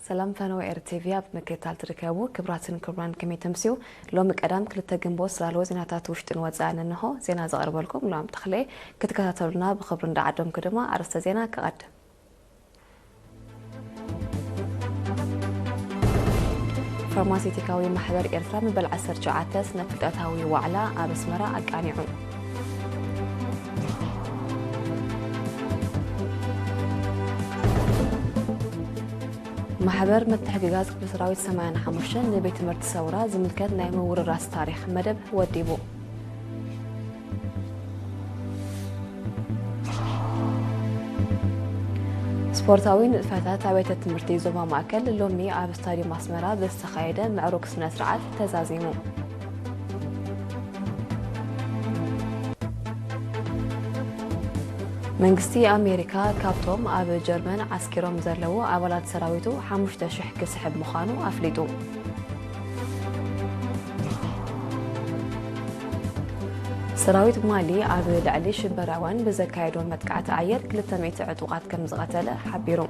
ሰላም ፈነወ ኤር ቲቪ ኣብ ምክትታል ትርከቡ ክብራትን ክብራን ከመይ ተምስዩ? ሎሚ ቀዳም ክልተ ግንቦት ዝላለዎ ዜናታት ውሽጥን ወፃእን እንሆ። ዜና ዘቕርበልኩም ሎም ተኽለ። ክትከታተሉና ብኽብሪ እንዳዓደምኩ ድማ ኣርእስተ ዜና ክቐድም። ፋርማሴቲካዊ ማሕበር ኤርትራ መበል ዓሰርተ ትሽዓተ ስነ ፍልጠታዊ ዋዕላ ኣብ ኣስመራ ኣቃኒዑ። ማሕበር ምትሕግጋዝ ክፍለ ሰራዊት ሰማንያን ሓሙሽተን ንቤት ትምህርቲ ሰውራ ዝምልከት ናይ ምውርራስ ታሪኽ መደብ ወዲቡ። ስፖርታዊ ንጥፈታት ኣብያተ ትምህርቲ ዞባ ማእከል ሎሚ ኣብ ስታዲየም ኣስመራ ብዝተኻየደ ምዕሩግ ስነ ስርዓት ተዛዚሙ። መንግስቲ ኣሜሪካ ካብቶም ኣብ ጀርመን ዓስኪሮም ዘለዉ ኣባላት ሰራዊቱ ሓሙሽተ ሽሕ ክስሕብ ምዃኑ ኣፍሊጡ። ሰራዊት ማሊ ኣብ ልዕሊ ሽበራውያን ብዘካየዶ መጥቃዕቲ ኣየር ክልተ ሚእቲ ዕጡቓት ከም ዝቐተለ ሓቢሩ።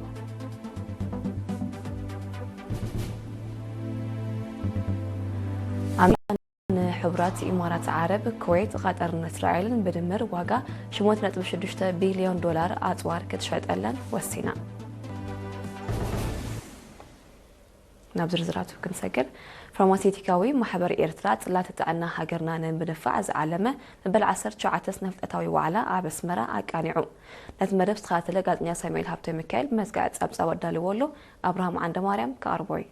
ኣሜሪካ ንሕቡራት ኢማራት ዓረብ፣ ኩዌት፣ ቐጠርን እስራኤልን ብድምር ዋጋ ሸሞንተ ነጥቢ ሽዱሽተ ቢልዮን ዶላር ኣጽዋር ክትሸጠለን ወሲና። ናብ ዝርዝራቱ ክንሰግር፣ ፋርማሴቲካዊ ማሕበር ኤርትራ ጽላት ጥዕና ሃገርና ንምድንፋዕ ዝዓለመ መበል ዓሰርተ ትሽዓተ ስነ ፍልጠታዊ ዋዕላ ኣብ ኣስመራ ኣቃኒዑ። ነቲ መደብ ዝተኸታተለ ጋዜጠኛ ሳሙኤል ሃብተ ሚካኤል ብመዝገዕ ጸብጻብ ኣዳልዎ ኣሎ። ኣብርሃም ዓንደማርያም ክቐርቦ እዩ።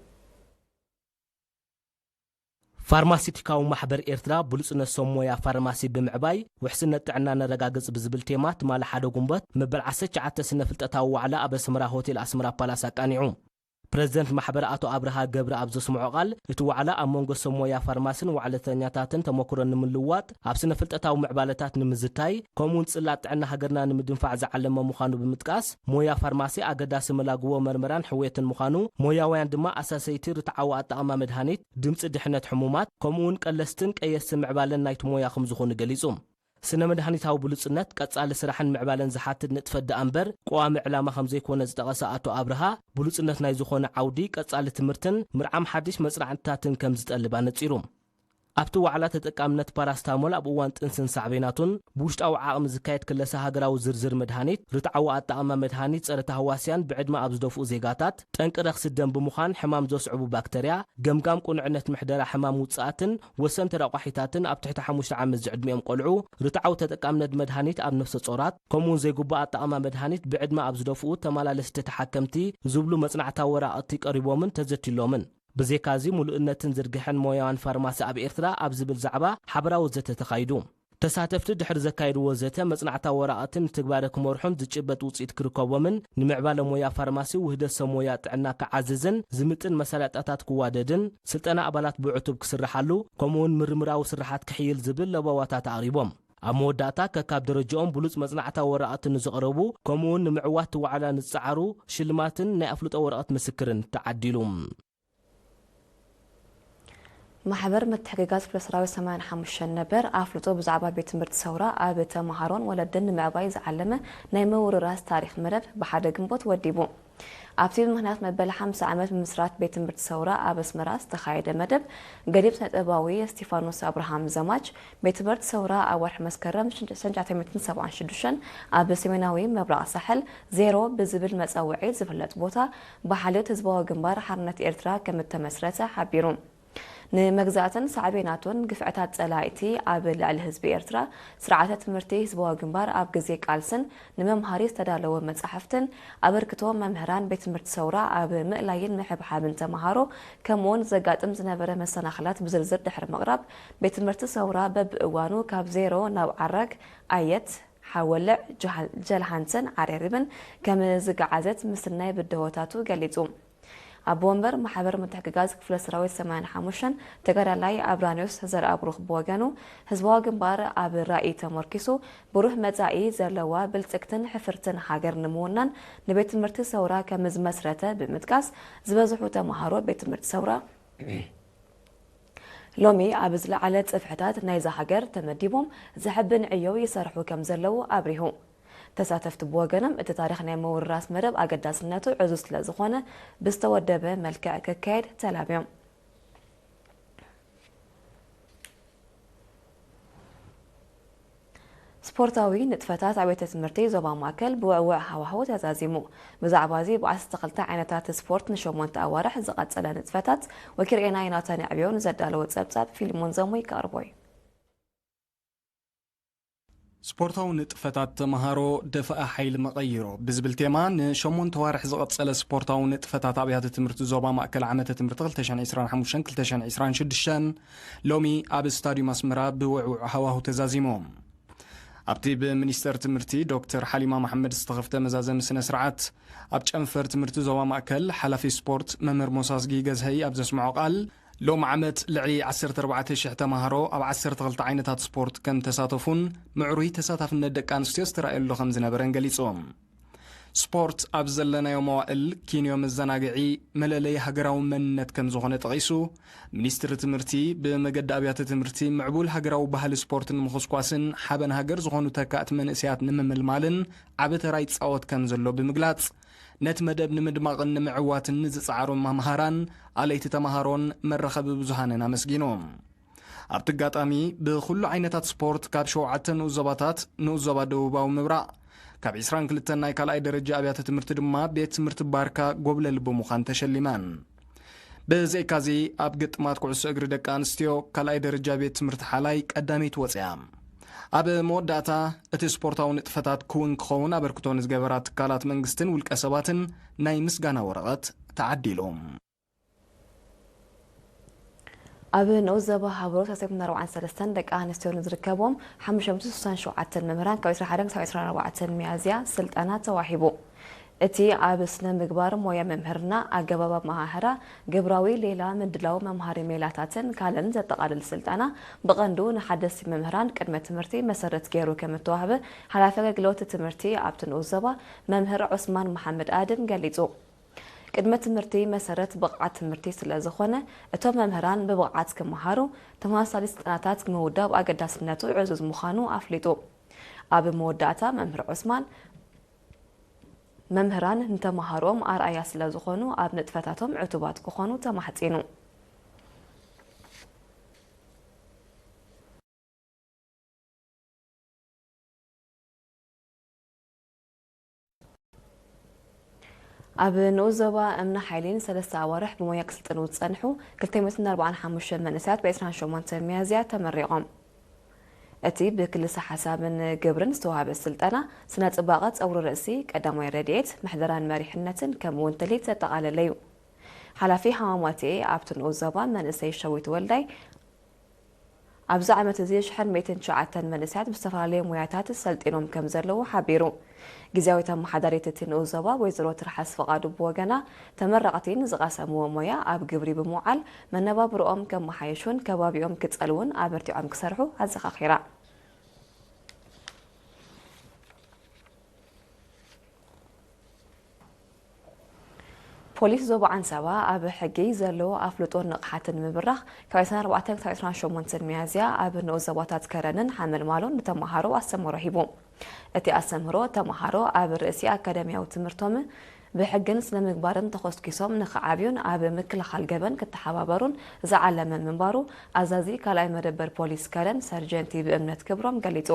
ፋርማሲቲካዊ ማሕበር ኤርትራ ብሉጽነት ሰብ ሞያ ፋርማሲ ብምዕባይ ውሕስነት ጥዕና ነረጋግጽ ብዝብል ቴማ ትማሊ ሓደ ጉንበት መበል ዓሰርተ ትሽዓተ ስነ ፍልጠታዊ ዋዕላ ኣብ ኣስመራ ሆቴል ኣስመራ ፓላስ ኣቃኒዑ። ፕረዚደንት ማሕበር ኣቶ ኣብርሃ ገብረ ኣብ ዘስምዖ ቃል፣ እቲ ዋዕላ ኣብ መንጎ ሰብ ሞያ ፋርማስን ዋዕለተኛታትን ተመክሮ ንምልውዋጥ፣ ኣብ ስነ ፍልጠታዊ ምዕባለታት ንምዝታይ፣ ከምኡውን ጽላት ጥዕና ሃገርና ንምድንፋዕ ዝዓለመ ምዃኑ ብምጥቃስ፣ ሞያ ፋርማሲ ኣገዳሲ መላግቦ መርመራን ሕውየትን ምዃኑ፣ ሞያውያን ድማ ኣሳሰይቲ ርትዓዊ ኣጠቓቕማ መድሃኒት፣ ድምጺ ድሕነት ሕሙማት፣ ከምኡውን ቀለስትን ቀየስቲ ምዕባለን ናይቲ ሞያ ከም ዝኾኑ ገሊጹ። ስነ መድሃኒታዊ ብሉጽነት ቀጻሊ ስራሕን ምዕባለን ዝሓትት ንጥፈት ደኣ እምበር ቀዋሚ ዕላማ ከም ዘይኮነ ዝጠቐሰ ኣቶ ኣብርሃ፣ ብሉጽነት ናይ ዝኾነ ዓውዲ ቀጻሊ ትምህርትን ምርዓም ሓድሽ መጽናዕትታትን ከም ዝጠልብ ኣነጺሩ። ኣብቲ ዋዕላ ተጠቃምነት ፓራስታሞል ኣብ እዋን ጥንስን ሳዕቤናቱን፣ ብውሽጣዊ ዓቕሚ ዝካየድ ክለሳ ሃገራዊ ዝርዝር መድሃኒት፣ ርትዓዊ ኣጠቓቕማ መድሃኒት ጸረ ታህዋስያን ብዕድመ ኣብ ዝደፍኡ ዜጋታት፣ ጠንቂ ረኽሲ ደም ብምዃን ሕማም ዘስዕቡ ባክተርያ፣ ገምጋም ቅኑዕነት ምሕደራ ሕማም ውጽኣትን ወሰንቲ ረቋሒታትን ኣብ ትሕቲ ሓሙሽተ ዓመት ዝዕድሚኦም ቆልዑ፣ ርትዓዊ ተጠቃምነት መድሃኒት ኣብ ነፍሰ ጾራት፣ ከምኡውን ዘይግቡእ ኣጠቓቕማ መድሃኒት ብዕድመ ኣብ ዝደፍኡ ተመላለስቲ ተሓከምቲ ዝብሉ መጽናዕታዊ ወረቓቕቲ ቀሪቦምን ተዘትይሎምን። ብዘይካዚ፣ ምሉእነትን ዝርግሐን ሞያውያን ፋርማሲ ኣብ ኤርትራ ኣብ ዝብል ዛዕባ ሓበራዊ ዘተ ተኻይዱ። ተሳተፍቲ ድሕሪ ዘካየድዎ ዘተ፣ መጽናዕታዊ ወረቓቕቲ ንትግባረ ክመርሑን ዝጭበጥ ውጽኢት ክርከቦምን፣ ንምዕባለ ሞያ ፋርማሲ ውህደት ሰብ ሞያ ጥዕና ክዓዝዝን ዝምጥን መሳለጥያታት ክዋደድን፣ ስልጠና ኣባላት ብዕቱብ ክስርሓሉ፣ ከምኡውን ምርምራዊ ስርሓት ክሕይል ዝብል ለበዋታት ኣቕሪቦም። ኣብ መወዳእታ፣ ከካብ ደረጃኦም ብሉጽ መጽናዕታዊ ወረቓቕቲ ንዘቕረቡ፣ ከምኡውን ንምዕዋት እቲ ዋዕላ ንዝጸዓሩ ሽልማትን ናይ ኣፍልጦ ወረቐት ምስክርን ተዓዲሉ። ማሕበር ምትሕግጋዝ ክፍለ ሰራዊት ሰማንያን ሓሙሽተን ነበር ኣፍልጦ ብዛዕባ ቤት ትምህርቲ ሰውራ ኣብ ተመሃሮን ወለድን ንምዕባይ ዝዓለመ ናይ ምውርራስ ታሪኽ መደብ ብሓደ ግንቦት ወዲቡ። ኣብቲ ብምኽንያት መበል ሓምሳ ዓመት ምምስራት ቤት ትምህርቲ ሰውራ ኣብ ኣስመራ ዝተኻየደ መደብ፣ ገዲም ስነ ጥበባዊ እስቲፋኖስ ኣብርሃም ዘማች፣ ቤት ትምህርቲ ሰውራ ኣብ ወርሒ መስከረም ሽዱሽተ ሚእትን ሰብዓን ሽዱሽተን ኣብ ሰሜናዊ ምብራቕ ሳሕል ዜሮ ብዝብል መጸውዒ ዝፍለጥ ቦታ ብሓልዮት ህዝባዊ ግንባር ሓርነት ኤርትራ ከም እተመስረተ ሓቢሩ። ንመግዛእትን ሳዕቤናቱን ግፍዕታት ጸላኢቲ ኣብ ልዕሊ ህዝቢ ኤርትራ፣ ስርዓተ ትምህርቲ ህዝባዊ ግንባር ኣብ ግዜ ቃልስን ንመምሃሪ ዝተዳለወ መጻሕፍትን ኣበርክቶ መምህራን ቤት ትምህርቲ ሰውራ ኣብ ምእላይን ምሕብሓብን ተመሃሮ፣ ከምኡውን ዘጋጥም ዝነበረ መሰናኽላት ብዝርዝር ድሕሪ ምቕራብ፣ ቤት ትምህርቲ ሰውራ በብእዋኑ ካብ ዜሮ ናብ ዓራግ፣ ኣየት፣ ሓወልዕ፣ ጀሃ-፣ ጀልሃንሰን ዓሬሪብን ከም ዝገዓዘት ምስናይ ብደሆታቱ ገሊጹ። ኣቦ ወንበር ማሕበር ምትሕግጋዝ ክፍለ ሰራዊት ሰማንያን ሓሙሽተን ተጋዳላይ ኣብራንዮስ ዘርኣብሩኽ ብወገኑ፣ ህዝባዊ ግንባር ኣብ ራኢ ተመርኪሱ ብሩህ መጻኢ ዘለዋ ብልጽግትን ሕፍርትን ሃገር ንምውናን ንቤት ትምህርቲ ሰውራ ከም ዝመስረተ ብምጥቃስ፣ ዝበዝሑ ተመሃሮ ቤት ትምህርቲ ሰውራ ሎሚ ኣብ ዝለዓለ ጽፍሕታት ናይዛ ሃገር ተመዲቦም ዘሕብን ዕዮ ይሰርሑ ከም ዘለዉ ኣብሪሁ። ተሳተፍቲ ብወገኖም፣ እቲ ታሪኽ ናይ ምውርራስ መደብ ኣገዳስነቱ ዕዙዝ ስለ ዝኾነ፣ ብዝተወደበ መልክዕ ክካየድ ተላብዮም። ስፖርታዊ ንጥፈታት ኣብያተ ትምህርቲ ዞባ ማእከል ብውዕውዕ ሃዋህው ተዛዚሙ። ብዛዕባ እዚ፣ ብ ዓሰርተ ክልተ ዓይነታት ስፖርት ንሸሞንተ ኣዋርሕ ዝቐጸለ ንጥፈታት፣ ወኪል ኤና ዮናታን ኣዕብዮ ንዘዳለዎ ጸብጻብ ፊልሞን ዘሞ ይቀርቦ እዩ። ስፖርታዊ ንጥፈታት ተመሃሮ ደፋኢ ሓይሊ መቐይሮ ብዝብል ቴማ ንሸሞንተ ዋርሕ ዝቐጸለ ስፖርታዊ ንጥፈታት ኣብያተ ትምህርቲ ዞባ ማእከል ዓመተ ትምህርቲ ክልተ ሽሕን ዕስራን ሓሙሽተን ክልተ ሽሕን ዕስራን ሽዱሽተን ሎሚ ኣብ ስታድዩም ኣስመራ ብውዕውዕ ሃዋሁ ተዛዚሙ። ኣብቲ ብሚኒስተር ትምህርቲ ዶክተር ሓሊማ መሓመድ ዝተኸፍተ መዛዘሚ ስነ ስርዓት፣ ኣብ ጨንፈር ትምህርቲ ዞባ ማእከል ሓላፊ ስፖርት መምህር ሞሳዝጊ ገዝሀይ ኣብ ዘስምዖ ቃል፣ ሎም ዓመት ልዕሊ ዓሰርተ ኣርባዕተ ሽሕ ተማሃሮ ኣብ ዓሰርተ ክልተ ዓይነታት ስፖርት ከም ተሳተፉን ምዕሩይ ተሳታፍነት ደቂ ኣንስትዮ ዝተራእየሉ ከም ዝነበረን ገሊጹ። ስፖርት ኣብ ዘለናዮ መዋእል ኪንዮ መዘናግዒ መለለይ ሃገራዊ መንነት ከም ዝኾነ ጠቒሱ፣ ሚኒስትሪ ትምህርቲ ብመገዲ ኣብያተ ትምህርቲ ምዕቡል ሃገራዊ ባህሊ ስፖርት ንምኹስኳስን ሓበን ሃገር ዝኾኑ ተካእቲ መንእሰያት ንምምልማልን ዓቢ ተራ ይጻወት ከም ዘሎ ብምግላጽ፣ ነቲ መደብ ንምድማቕን ንምዕዋትን ንዝጸዓሩ መምሃራን፣ ኣለይቲ ተማሃሮን መራኸቢ ብዙሃንን ኣመስጊኑ። ኣብቲ ኣጋጣሚ፣ ብኹሉ ዓይነታት ስፖርት ካብ ሸውዓተ ንኡስ ዞባታት፣ ንኡስ ዞባ ደቡባዊ ምብራቕ፣ ካብ ዕስራን ክልተን ናይ ካልኣይ ደረጃ ኣብያተ ትምህርቲ ድማ ቤት ትምህርቲ ባርካ ጎብለል ብምዃን ተሸሊመን። ብዘይካዚ፣ ኣብ ግጥማት ኩዕሶ እግሪ ደቂ ኣንስትዮ ካልኣይ ደረጃ ቤት ትምህርቲ ሓላይ ቀዳመይቲ ወፅያ። ኣብ መወዳእታ፣ እቲ ስፖርታዊ ንጥፈታት ክውን ክኸውን ኣበርክቶ ንዝገበራ ትካላት መንግስትን ውልቀ ሰባትን ናይ ምስጋና ወረቐት ተዓዲሉ። ኣብ ንኡስ ዞባ ሃብሮ ሰለስተ ሚእትን ኣርባዓን ሰለስተን ደቂ ኣንስትዮ ንዝርከቦም ሓሙሽተ ሚእትን ስሳን ሸውዓተን መምህራን ካብ ዕስራን ሓደን ክሳብ ዕስራን ኣርባዕተን ሚያዝያ ስልጠና ተዋሂቡ። እቲ ኣብ ስነ ምግባር ሞያ መምህርና፣ ኣገባብ ኣመሃህራ፣ ግብራዊ ሌላ፣ ምድላው መምሃሪ ሜላታትን ካልእን ዘጠቓልል ስልጠና ብቐንዱ ንሓደስቲ መምህራን ቅድመ ትምህርቲ መሰረት ገይሩ ከም እተዋህበ ሓላፊ ኣገልግሎት ትምህርቲ ኣብቲ ንኡስ ዞባ መምህር ዑስማን መሓመድ ኣድም ገሊጹ። ቅድመ ትምህርቲ መሰረት ብቕዓት ትምህርቲ ስለ ዝኾነ፣ እቶም መምህራን ብብቕዓት ክመሃሩ ተመሳሳሊ ስልጠናታት ምውዳብ ኣገዳስነቱ ዕዙዝ ምዃኑ ኣፍሊጡ። ኣብ መወዳእታ መምህር ዑስማን፣ መምህራን ንተመሃሮኦም ኣርኣያ ስለ ዝኾኑ፣ ኣብ ንጥፈታቶም ዕቱባት ክኾኑ ተማሕጺኑ። ኣብ ንኡስ ዞባ እምኒ ሓይሊ ንሰለስተ ኣዋርሕ ብሞያ ክስልጥኑ ዝጸንሑ ክልተ ሚእትን ኣርባዓን ሓሙሽተን መንእሰያት ብ ዕስራን ሸሞንተን ሚያዝያ ተመሪቖም። እቲ ብክልሰ ሓሳብን ግብርን ዝተዋህበ ስልጠና፣ ስነ ጽባቐ ጸጉሪ ርእሲ፣ ቀዳማይ ረድኤት፣ ምሕደራን መሪሕነትን ከምኡ እውን ትልሂት ዘጠቓለለ እዩ። ሓላፊ ሃማማቴ ኣብቲ ንኡስ ዞባ መንእሰይ ሸዊት ወልዳይ፣ ኣብዚ ዓመት እዚ ሽሕን ሚእትን ትሽዓተን መንእሰያት ብዝተፈላለየ ሞያታት ሰልጢኖም ከም ዘለዉ ሓቢሩ። ግዝያዊት ኣመሓዳሪት እቲ ንኡስ ዞባ ወይዘሮ ትርሓስ ፍቓዱ ብወገና፣ ተመረቕቲ ንዝቐሰምዎ ሞያ ኣብ ግብሪ ብምውዓል መነባብሮኦም ከመሓየሹን ከባቢኦም ክጸልዉን ኣበርቲዖም ክሰርሑ ኣዘኻኺራ። ፖሊስ ዞባ ዓንሰባ ኣብ ሕጊ ዘለዎ ኣፍልጦን ንቕሓትን ንምብራኽ ካብ ዕስራን ኣርባዕተን ክሳብ ዕስራን ሸሞንተን ሚያዝያ ኣብ ንኡስ ዞባታት ከረንን ሓመልማሎን ንተመሃሮ ኣስተምህሮ ሂቡ። እቲ ኣስተምህሮ ተመሃሮ ኣብ ርእሲ ኣካዳሚያዊ ትምህርቶም ብሕግን ስነ ምግባርን ተኾስኪሶም ንኽዓብዩን ኣብ ምክልኻል ገበን ክተሓባበሩን ዝዓለመ ምንባሩ ኣዛዚ ካልኣይ መደበር ፖሊስ ከረን ሰርጀንቲ ብእምነት ክብሮም ገሊጹ።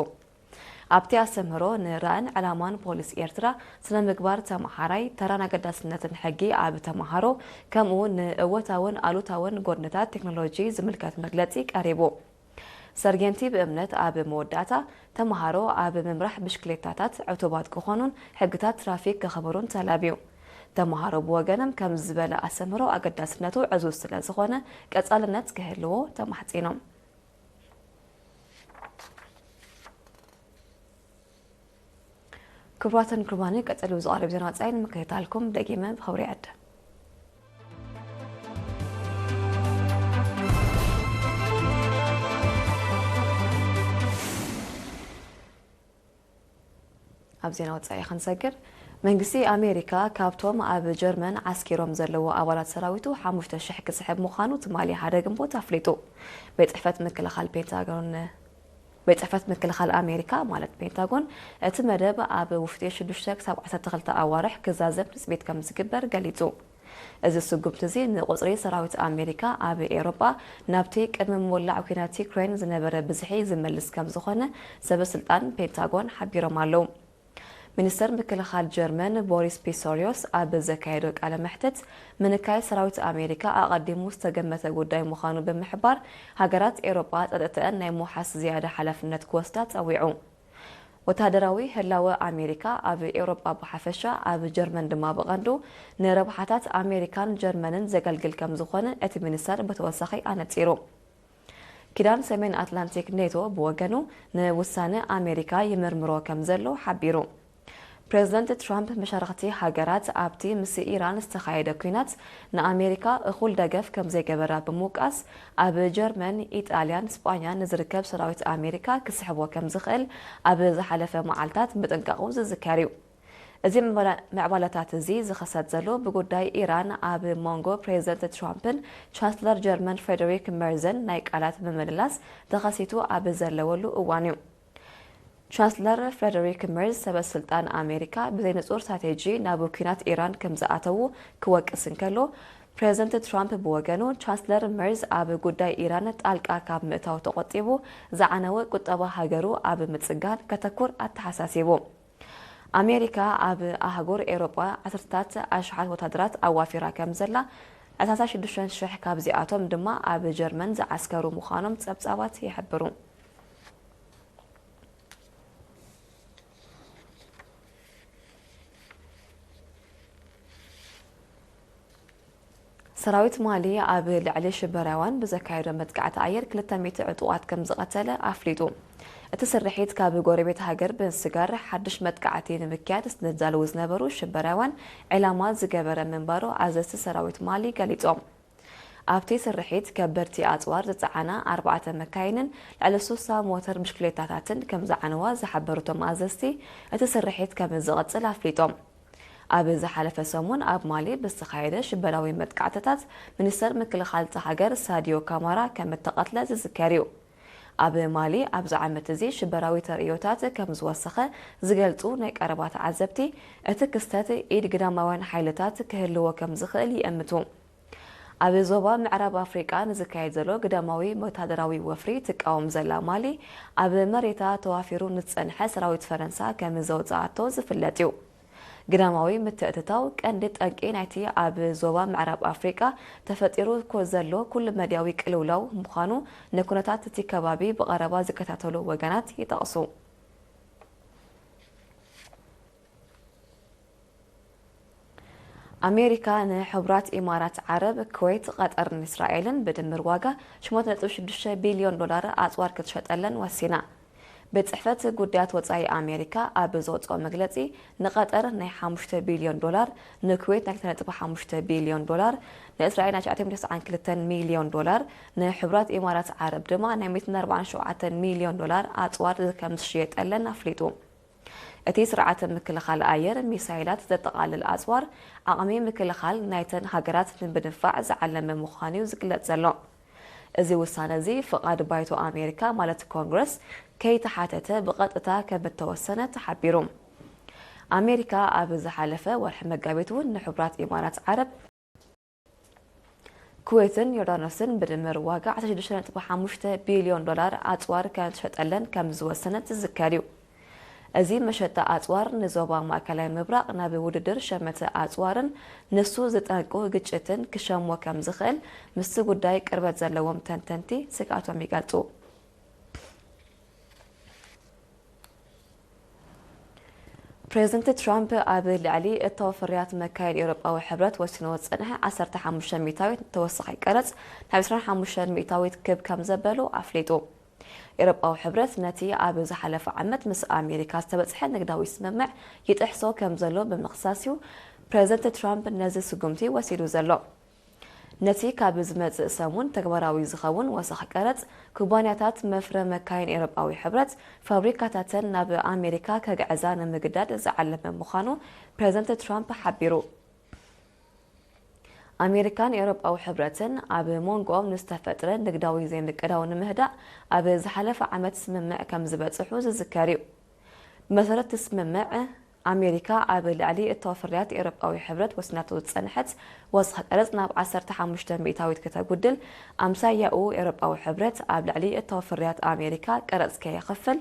ኣብቲ ኣስተምህሮ ንራእን ዕላማን ፖሊስ ኤርትራ፣ ስነ ምግባር ተመሃራይ፣ ተራን ኣገዳስነትን ሕጊ ኣብ ተመሃሮ፣ ከምኡ ንእወታውን ኣሉታውን ጎድንታት ቴክኖሎጂ ዝምልከት መግለጺ ቀሪቡ። ሰርጌንቲ ብእምነት ኣብ መወዳእታ፣ ተመሃሮ ኣብ ምምራሕ ብሽክሌታታት ዕቱባት ክኾኑን ሕግታት ትራፊክ ከኽብሩን ተላብዩ። ተመሃሮ ብወገኖም ከምዚ ዝበለ ኣስተምህሮ ኣገዳስነቱ ዕዙዝ ስለ ዝኾነ ቀጻልነት ክህልዎ ተማሕጺኖም። ክቡራትን ክቡራንን፣ ቀጺሉ ዝቐርብ ዜና ወጻኢ ንምክትታልኩም ደጊመ ብኽብሪ ይዕድም። ኣብ ዜና ወጻኢ ክንሰግር፣ መንግስቲ ኣሜሪካ ካብቶም ኣብ ጀርመን ዓስኪሮም ዘለዉ ኣባላት ሰራዊቱ ሓሙሽተ ሽሕ ክስሕብ ምዃኑ ትማሊ ሓደ ግንቦት ኣፍሊጡ። ቤት ጽሕፈት ምክልኻል ፔንታጎን ቤት ጽሕፈት ምክልኻል ኣሜሪካ ማለት ፔንታጎን፣ እቲ መደብ ኣብ ውሽጢ ሽዱሽተ ክሳብ ዓሰርተ ክልተ ኣዋርሕ ክዛዘም ትጽቢት ከም ዝግበር ገሊጹ። እዚ ስጉምቲ እዚ ንቁጽሪ ሰራዊት ኣሜሪካ ኣብ ኤውሮጳ ናብቲ ቅድሚ ምውላዕ ኲናት ዩክሬን ዝነበረ ብዝሒ ዝመልስ ከም ዝኾነ ሰበ ስልጣን ፔንታጎን ሓቢሮም ኣለዉ። ሚኒስተር ምክልኻል ጀርመን ቦሪስ ፒስቶሪዮስ ኣብ ዘካየዶ ቃለ መሕትት፣ ምንካይ ሰራዊት ኣሜሪካ ኣቐዲሙ ዝተገመተ ጉዳይ ምዃኑ ብምሕባር፣ ሃገራት ኤውሮጳ ጸጥተአን ናይ ምውሓስ ዝያዳ ሓላፍነት ክወስዳ ጸዊዑ። ወተሃደራዊ ህላወ ኣሜሪካ ኣብ ኤውሮጳ ብሓፈሻ፣ ኣብ ጀርመን ድማ ብቐንዱ ንረብሓታት ኣሜሪካን ጀርመንን ዘገልግል ከም ዝኾነ እቲ ሚኒስተር ብተወሳኺ ኣነጺሩ። ኪዳን ሰሜን ኣትላንቲክ ኔቶ ብወገኑ ንውሳነ ኣሜሪካ ይምርምሮ ከም ዘሎ ሓቢሩ። ፕሬዝደንት ትራምፕ መሻርኽቲ ሃገራት ኣብቲ ምስ ኢራን ዝተኻየደ ኲናት ንኣሜሪካ እኹል ደገፍ ከም ዘይገበራ ብምውቃስ፣ ኣብ ጀርመን፣ ኢጣልያን ስጳኛን ንዝርከብ ሰራዊት ኣሜሪካ ክስሕቦ ከም ዝኽእል ኣብ ዝሓለፈ መዓልታት ምጥንቃቑ ዝዝከር እዩ። እዚ ምዕባላ-፣ ምዕባለታት እዚ ዝኸሰት ዘሎ ብጉዳይ ኢራን ኣብ መንጎ ፕሬዝደንት ትራምፕን ቻንስለር ጀርመን ፍሬደሪክ መርዝን ናይ ቃላት ምምልላስ ተኸሲቱ ኣብ ዘለወሉ እዋን እዩ። ቻንስለር ፍሬደሪክ መርዝ ሰበ ስልጣን ኣሜሪካ ብዘይንጹር ስትራቴጂ ናብ ኲናት ኢራን ከም ዝኣተዉ ክወቅስ እንከሎ፣ ፕሬዝደንት ትራምፕ ብወገኑ ቻንስለር መርዝ ኣብ ጉዳይ ኢራን ጣልቃ ካብ ምእታው ተቖጢቡ ዝዓነወ ቁጠባ ሃገሩ ኣብ ምጽጋን ከተኩር ኣተሓሳሲቡ። ኣሜሪካ ኣብ ኣህጉር ኤውሮጳ ዓሰርታት ኣሽሓት ወታደራት ኣዋፊራ ከም ዘላ፣ ዕስራን ሽዱሽተን ሽሕ ካብዚኣቶም ድማ ኣብ ጀርመን ዝዓስከሩ ምዃኖም ጸብጻባት ይሕብሩ። ሰራዊት ማሊ ኣብ ልዕሊ ሽበራውያን ብዘካየዶ መጥቃዕቲ ኣየር ክልተ ሚእቲ ዕጡቓት ከም ዝቐተለ ኣፍሊጡ። እቲ ስርሒት ካብ ጎረቤት ሃገር ብምስጋር ሓድሽ መጥቃዕቲ ንምክያድ ዝዳለዉ ዝነበሩ ሽበራውያን ዒላማ ዝገበረ ምንባሩ ኣዘዝቲ ሰራዊት ማሊ ገሊጾም። ኣብቲ ስርሒት ከበድቲ ኣጽዋር ዝጸዓና ኣርባዕተ መካይንን ልዕሊ ሱሳ ሞተር ብሽክሌታታትን ከም ዝዓነዋ ዝሓበሩ እቶም ኣዘዝቲ፣ እቲ ስርሒት ከም ዝቕጽል ኣፍሊጦም። ኣብ ዝሓለፈ ሰሙን ኣብ ማሊ ብዝተኻየደ ሽበራዊ መጥቃዕትታት፣ ሚኒስተር ምክልኻል እታ ሃገር ሳድዮ ካማራ ከም እተቐትለ ዝዝከር እዩ። ኣብ ማሊ ኣብዚ ዓመት እዚ ሽበራዊ ተርእዮታት ከም ዝወሰኸ ዝገልጹ ናይ ቀረባ ተዓዘብቲ፣ እቲ ክስተት ኢድ ግዳማውያን ሓይልታት ክህልዎ ከም ዝኽእል ይእምቱ። ኣብ ዞባ ምዕራብ ኣፍሪቃ ንዝካየድ ዘሎ ግዳማዊ ወታደራዊ ወፍሪ ትቃወም ዘላ ማሊ፣ ኣብ መሬታ ተዋፊሩ ንዝጸንሐ ሰራዊት ፈረንሳ ከም ዘውጽኣቶ ዝፍለጥ እዩ። ግዳማዊ ምትእትታው ቀንዲ ጠንቂ ናይቲ ኣብ ዞባ ምዕራብ ኣፍሪቃ ተፈጢሩ ኮ-፣ ዘሎ ኩሉ መድያዊ ቅልውላው ምዃኑ ንኩነታት እቲ ከባቢ ብቐረባ ዝከታተሉ ወገናት ይጠቕሱ። ኣሜሪካ ንሕቡራት ኢማራት ዓረብ፣ ኩዌት፣ ቐጠርን እስራኤልን ብድምር ዋጋ ሸሞንተ ነጥቢ ሽዱሽተ ቢልዮን ዶላር ኣጽዋር ክትሸጠለን ወሲና። ቤት ጽሕፈት ጉዳያት ወጻኢ ኣሜሪካ ኣብ ዘውጽኦ መግለጺ፣ ንቐጠር ናይ ሓሙሽተ ቢልዮን ዶላር፣ ንኩዌት ናይ ክልተ ነጥቢ ሓሙሽተ ቢልዮን ዶላር፣ ንእስራኤል ናይ ትሽዓተ ሚእቲ ተስዓን ክልተን ሚልዮን ዶላር፣ ንሕቡራት ኢማራት ዓረብ ድማ ናይ ሚእትን ኣርባዓን ሸውዓተን ሚልዮን ዶላር ኣጽዋር ከም ዝሽየጠለን ኣፍሊጡ። እቲ ስርዓተ ምክልኻል ኣየር ሚሳይላት ዘጠቓልል ኣጽዋር፣ ዓቕሚ ምክልኻል ናይተን ሃገራት ንምድንፋዕ ዝዓለመ ምዃኑ እዩ ዝግለጽ ዘሎ። እዚ ውሳነ እዚ ፍቓድ ባይቶ ኣሜሪካ ማለት ኮንግረስ ከይተሓተተ ብቐጥታ ከም እተወሰነ ተሓቢሩ። ኣሜሪካ ኣብ ዝሓለፈ ወርሒ መጋቢት እውን ንሕቡራት ኢማራት ዓረብ፣ ኩዌትን ዮርዳኖስን ብድምር ዋጋ ዓሰርተ ሽዱሽተ ነጥቢ ሓሙሽተ ቢልዮን ዶላር ኣጽዋር ከም ትሸጠለን ከም ዝወሰነት ዝዝከር እዩ። እዚ መሸጣ ኣጽዋር ንዞባ ማእከላይ ምብራቕ ናብ ውድድር ሸመተ ኣጽዋርን ንሱ ዝጠንቁ ግጭትን ክሸሞ ከም ዝኽእል ምስቲ ጉዳይ ቅርበት ዘለዎም ተንተንቲ ስግኣቶም ይገልጹ። ፕሬዝደንት ትራምፕ ኣብ ልዕሊ እታወ ፍርያት መካይን ኤውሮጳዊ ሕብረት ወሲንዎ ዝጸንሐ ዓሰርተ ሓሙሽተ ሚእታዊት ተወሳኺ ቀረጽ ናብ ዕስራን ሓሙሽተን ሚእታዊት ክብ ከም ዘበሉ ኣፍሊጡ። ኤውሮጳዊ ሕብረት ነቲ ኣብ ዝሓለፈ ዓመት ምስ ኣሜሪካ ዝተበጽሐ ንግዳዊ ስምምዕ ይጥሕሶ ከም ዘሎ ብምኽሳስ እዩ ፕሬዝደንት ትራምፕ ነዚ ስጉምቲ ወሲዱ ዘሎ። ነቲ ካብ ዝመጽእ ሰሙን ተግባራዊ ዝኸውን ወሰኽ ቀረጽ፣ ኩባንያታት መፍረ መካይን ኤውሮጳዊ ሕብረት ፋብሪካታተን ናብ ኣሜሪካ ከግዕዛ ንምግዳድ ዝዓለመ ምዃኑ ፕሬዝደንት ትራምፕ ሓቢሩ። ኣሜሪካን ኤውሮጳዊ ሕብረትን ኣብ መንጎኦም ንዝተፈጥረ ንግዳዊ ዘይምቅዳው ንምህዳእ ኣብ ዝሓለፈ ዓመት ስምምዕ ከም ዝበጽሑ ዝዝከር እዩ። ብመሰረት እቲ ስምምዕ፣ ኣሜሪካ ኣብ ልዕሊ እተወፍርያት ኤውሮጳዊ ሕብረት ወሲናቶ ዝጸንሐት ወስኺ ቀረጽ ናብ ዓሰርተ ሓሙሽተ ሚእታዊት ከተጉድል፣ ኣምሳያኡ ኤውሮጳዊ ሕብረት ኣብ ልዕሊ እተወፍርያት ኣሜሪካ ቀረጽ ከየኽፍል፣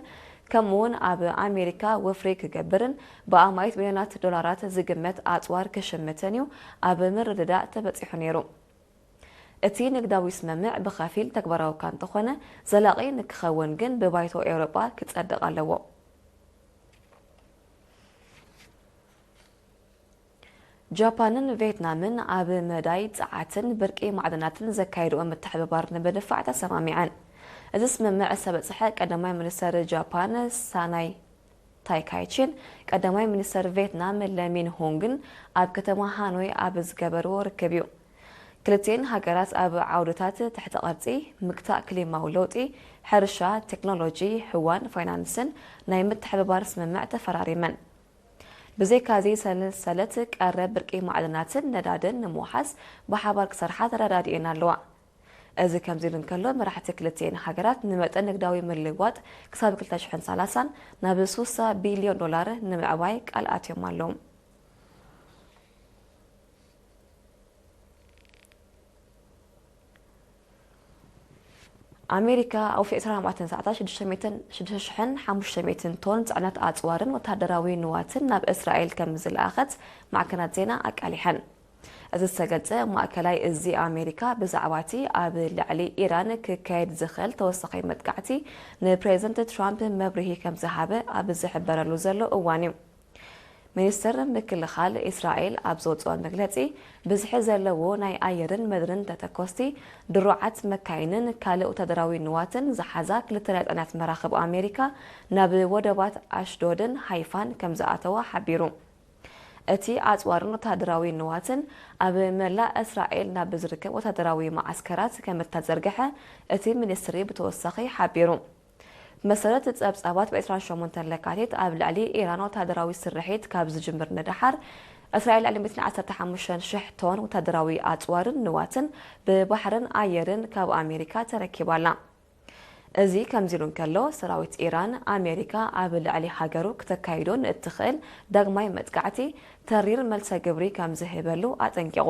ከምኡውን ኣብ ኣሜሪካ ወፍሪ ክገብርን ብኣማኢት ሚልዮናት ዶላራት ዝግመት ኣጽዋር ክሽምትን እዩ ኣብ ምርድዳእ ተበጺሑ ነይሩ። እቲ ንግዳዊ ስምምዕ ብኸፊል ተግባራዊ እኳ እንተኾነ፣ ዘላቒ ንክኸውን ግን ብባይቶ ኤውሮጳ ክጸድቕ ኣለዎ። ጃፓንን ቬትናምን ኣብ መዳይ ጸዓትን ብርቂ ማዕድናትን ዘካየድኦ ምትሕብባር ንምድንፋዕ ተሰማሚዐን። እዚ ስምምዕ ዝተበጽሐ ቀዳማይ ሚኒስተር ጃፓን ሳናይ ታይካይቺን ቀዳማይ ሚኒስተር ቬትናም ለሚን ሁንግን ኣብ ከተማ ሃኖይ ኣብ ዝገበርዎ ርክብ እዩ። ክልቲኤን ሃገራት ኣብ ዓውድታት ትሕተ ቅርጺ፣ ምግታእ ክሊማዊ ለውጢ፣ ሕርሻ፣ ቴክኖሎጂ፣ ህዋን ፋይናንስን ናይ ምትሕብባር ስምምዕ ተፈራሪመን። ብዘይካዚ ሰንሰለት ቀረብ ብርቂ ማዕድናትን ነዳድን ንምውሓስ ብሓባር ክሰርሓ ተረዳዲኤን ኣለዋ። እዚ ከምዚ ኢሉ እንከሎ፣ መራሕቲ ክልቲኤን ሃገራት ንመጠን ንግዳዊ ምልውዋጥ ክሳብ ክልተ ሽሕን ሰላሳን ናብ ሱሳ ቢልዮን ዶላር ንምዕባይ ቃል ኣትዮም ኣለዉ። ኣሜሪካ ኣብ ውሽጢ ዕስራን ኣርባዕተን ሰዓታት ሽዱሽተ ሚእትን፣ ሽዱሽተ ሽሕን ሓሙሽተ ሚእትን ቶን ጽዕነት ኣጽዋርን ወተሃደራዊ ንዋትን ናብ እስራኤል ከም ዝለኣኸት ማዕከናት ዜና ኣቃሊሐን። እዚ ዝተገልጸ፣ ማእከላይ እዚ ኣሜሪካ ብዛዕባ እቲ ኣብ ልዕሊ ኢራን ክካየድ ዝኽእል ተወሳኺ መጥቃዕቲ ንፕሬዝደንት ትራምፕ መብርሂ ከም ዝሃበ ኣብ ዝሕበረሉ ዘሎ እዋን እዩ። ሚኒስትር ምክልኻል እስራኤል ኣብ ዘውፅኦ መግለፂ፣ ብዝሒ ዘለዎ ናይ ኣየርን ምድርን ተተኮስቲ ድሩዓት መካይንን ካልእ ወታደራዊ ንዋትን ዝሓዛ ክልተ ናይ ፅዕነት መራኽብ ኣሜሪካ ናብ ወደባት ኣሽዶድን ሃይፋን ከም ዝኣተዋ ሓቢሩ። እቲ ኣፅዋርን ወታደራዊ ንዋትን ኣብ መላእ እስራኤል ናብ ዝርከብ ወታደራዊ መዓስከራት ከም እተዘርግሐ እቲ ሚኒስትሪ ብተወሳኺ ሓቢሩ። ብመሰረት ጸብጻባት፣ ብ ዕስራን ሸሞንተን ለካቲት ኣብ ልዕሊ ኢራን ወታደራዊ ስርሒት ካብ ዝጅምር ንደሓር፣ እስራኤል ልዕሊ ሚእትን ዓሰርተ ሓሙሽተን ሽሕ ቶን ወታደራዊ ኣጽዋርን ንዋትን ብባሕርን ኣየርን ካብ ኣሜሪካ ተረኪባ ኣላ። እዚ ከምዚ ኢሉ እንከሎ፣ ሰራዊት ኢራን፣ ኣሜሪካ ኣብ ልዕሊ ሃገሩ ክተካይዶ ንእትኽእል ዳግማይ መጥቃዕቲ ተሪር መልሰ ግብሪ ከም ዝህበሉ ኣጠንቂቑ።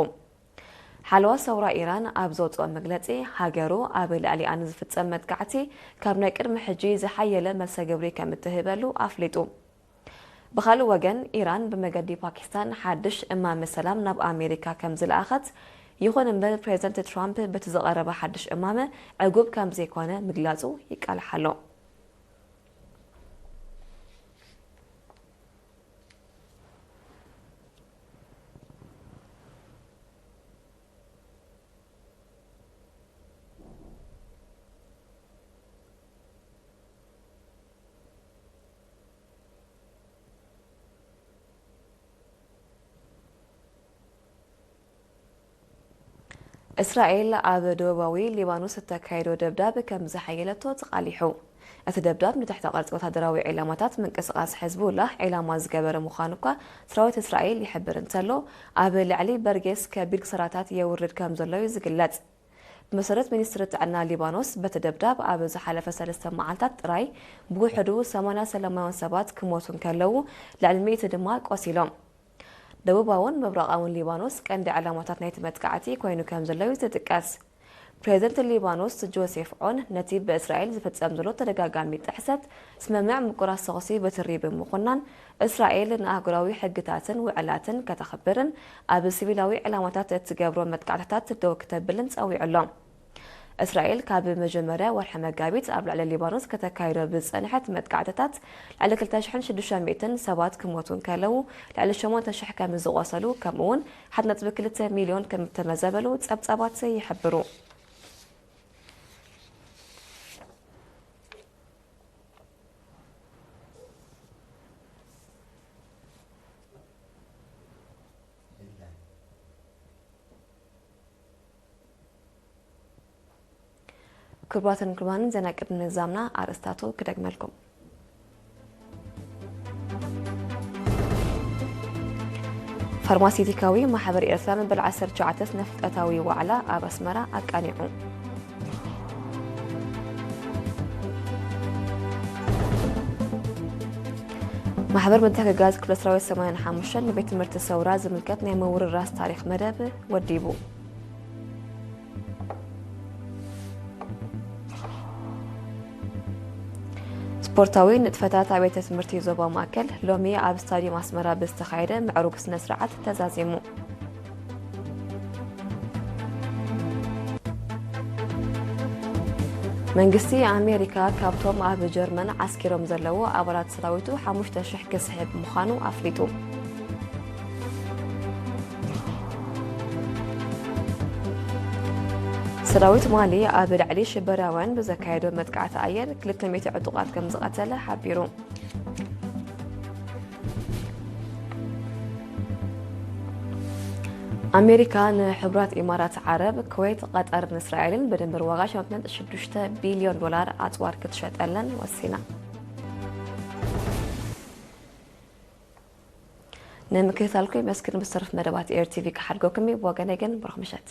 ሓለዋ ሰውራ ኢራን ኣብ ዘውፅኦ መግለፂ፣ ሃገሩ ኣብ ልዕሊኣ ንዝፍፀም መጥቃዕቲ ካብ ናይ ቅድሚ ሕጂ ዝሓየለ መልሰ ግብሪ ከም እትህበሉ ኣፍሊጡ። ብኻልእ ወገን፣ ኢራን ብመገዲ ፓኪስታን ሓድሽ እማመ ሰላም ናብ ኣሜሪካ ከም ዝለኣኸት፣ ይኹን እምበር ፕሬዝደንት ትራምፕ በቲ ዝቐረበ ሓድሽ እማመ ዕጉብ ከም ዘይኮነ ምግላፁ ይቃልሕ ኣሎ። እስራኤል ኣብ ደቡባዊ ሊባኖስ እተካየዶ ደብዳብ ከም ዝሓየለቶ ተቓሊሑ። እቲ ደብዳብ ንትሕተ ቅርጺ ወታደራዊ ዒላማታት ምንቅስቓስ ሕዝቡላህ ዒላማ ዝገበረ ምዃኑ እኳ ሰራዊት እስራኤል ይሕብር እንተሎ፣ ኣብ ልዕሊ በርጌስ ከቢድ ክሳራታት የውርድ ከም ዘሎ እዩ ዝግለጽ። ብመሰረት ሚኒስትሪ ጥዕና ሊባኖስ፣ በቲ ደብዳብ ኣብ ዝሓለፈ ሰለስተ መዓልታት ጥራይ ብውሕዱ ሰማንያ ሰላማውያን ሰባት ክሞቱ እንከለዉ፣ ልዕሊ ሚእቲ ድማ ቆሲሎም። ደቡባውን ምብራቓውን ሊባኖስ ቀንዲ ዕላማታት ናይቲ መጥቃዕቲ ኮይኑ ከም ዘሎ እዩ ዝጥቀስ። ፕሬዝደንት ሊባኖስ ጆሴፍ ዖን ነቲ ብእስራኤል ዝፍጸም ዘሎ ተደጋጋሚ ጥሕሰት ስምምዕ ምቁራስ ተኹሲ ብትሪ ብምኹናን፣ እስራኤል ንኣህጉራዊ ሕግታትን ውዕላትን ከተኽብርን ኣብ ሲቪላዊ ዕላማታት እትገብሮ መጥቃዕትታት ደው ክተብልን ጸዊዑ ኣሎ። እስራኤል ካብ መጀመርያ ወርሒ መጋቢት ኣብ ልዕሊ ሊባኖስ ከተካይዶ ብዝጸንሐት መጥቃዕትታት ልዕሊ ክልተ ሽሕን ሽዱሽተ ሚእትን ሰባት ክሞቱ እንከለዉ፣ ልዕሊ ሸሞንተ ሽሕ ከም ዝቖሰሉ፣ ከምኡውን ሓደ ነጥቢ ክልተ ሚልዮን ከም እተመዘበሉ ጸብጻባት ይሕብሩ። ክቡራትን ክቡራንን፣ ዜና ቅድሚ ምዛምና ኣርእስታቱ ክደግመልኩም። ፋርማሲቲካዊ ማሕበር ኤርትራ መበል ዓሰርተ ትሽዓተ ስነ ፍልጠታዊ ዋዕላ ኣብ ኣስመራ ኣቃኒዑ። ማሕበር ምትሕግጋዝ ክፍለ ሰራዊት ሰማንያን ሓሙሽተን ንቤት ትምህርቲ ሰውራ ዝምልከት ናይ ምውርራስ ታሪኽ መደብ ወዲቡ። ስፖርታዊ ንጥፈታት ኣብ ቤተ ትምህርቲ ዞባ ማእከል ሎሚ ኣብ ስታድዮም ኣስመራ ብዝተኻየደ ምዕሩግ ስነ ስርዓት ተዛዚሙ። መንግስቲ ኣሜሪካ ካብቶም ኣብ ጀርመን ዓስኪሮም ዘለዉ ኣባላት ሰራዊቱ ሓሙሽተ ሽሕ ክስሕብ ምዃኑ ኣፍሊጡ። ሰራዊት ማሊ ኣብ ልዕሊ ሽበራውያን ብዘካየዶ መጥቃዕቲ ኣየር ክልተ ሚእቲ ዕጡቓት ከም ዝቐተለ ሓቢሩ። ኣሜሪካ ንሕቡራት ኢማራት ዓረብ፣ ኩዌት፣ ቐጠርን እስራኤልን ብድምር ዋጋ ሸሞንተ ነጥቢ ሽዱሽተ ቢልዮን ዶላር ኣጽዋር ክትሸጠለን ወሲና። ንምክትታልኩም የመስግን። ብዝተረፉ መደባት ኤር ቲቪ ክሓድገኩም እዩ። ብወገነይ ግን ብሩኽ ምሸት።